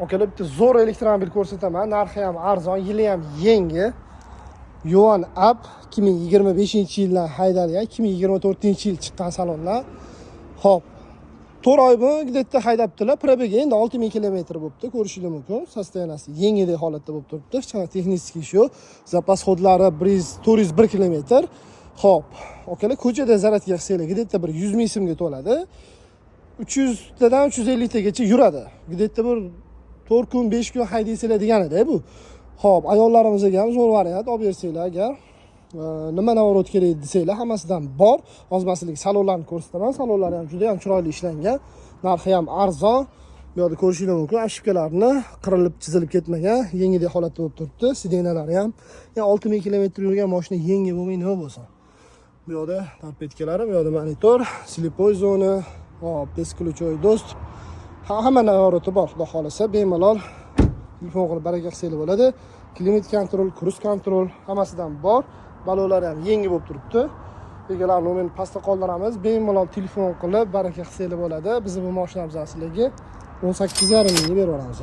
Akalar, bitta zo'r elektromobil ko'rsataman. Narxi ham arzon, yili ham yangi. Yuan Up 2025-yildan haydalgan, 2024-yil chiqqan salondan. Xo'p, 4 oy bu где-то haydabdilar. Пробег i endi 6000 kilometr bo'libdi, ko'rishingiz mumkin. Состояние si yengidek holatda bo'lib turibdi. Hech qanaqa texnik ish yo'q. Запас ход lari 100 401 kilometr. Xo'p, akalar, ko'chada zaryadka qilsanglar, где-то bir 100 ming so'mga to'ladi. 300 tadan 350 tagacha yuradi. Где-то bir 4 kun, 5 kun haydaysizlar deganida bu. Xo'p, ayollarimizga ham zo'r variant olib bersanglar agar nima наворот kerak desanglar, hammasidan bor. Hozir man sizlarga salonlarni ko'rsataman. Salonlari ham juda ham chiroyli ishlangan. Narxi ham arzon. Bu yerda ko'rishingiz mumkin, обшивка larni qirilib, chizilib ketmagan, yengidek holatda bo'lib turibdi. Сиденья lari ham. Yani 6000 kilometr yurgan mashina yangi bo'lmay nima bo'lsin. Bu yoqda торпедка lari, bu yoqda monitor, слепой zona, hop, бесключевой доступ. Hamma наворот i bor, xudo xohlasa, bemalol telefon qilib baraka qilsanglar bo'ladi. Климат-контроль, круиз-контроль hammasidan bor. Balonlari ham yangi bo'lib turibdi. Egalar nomerini pastda qoldiramiz. Bemalol telefon qilib baraka qilsanglar bo'ladi. Bizni bu mashinamizni sizlarga 18,5 mingga berib yuboramiz.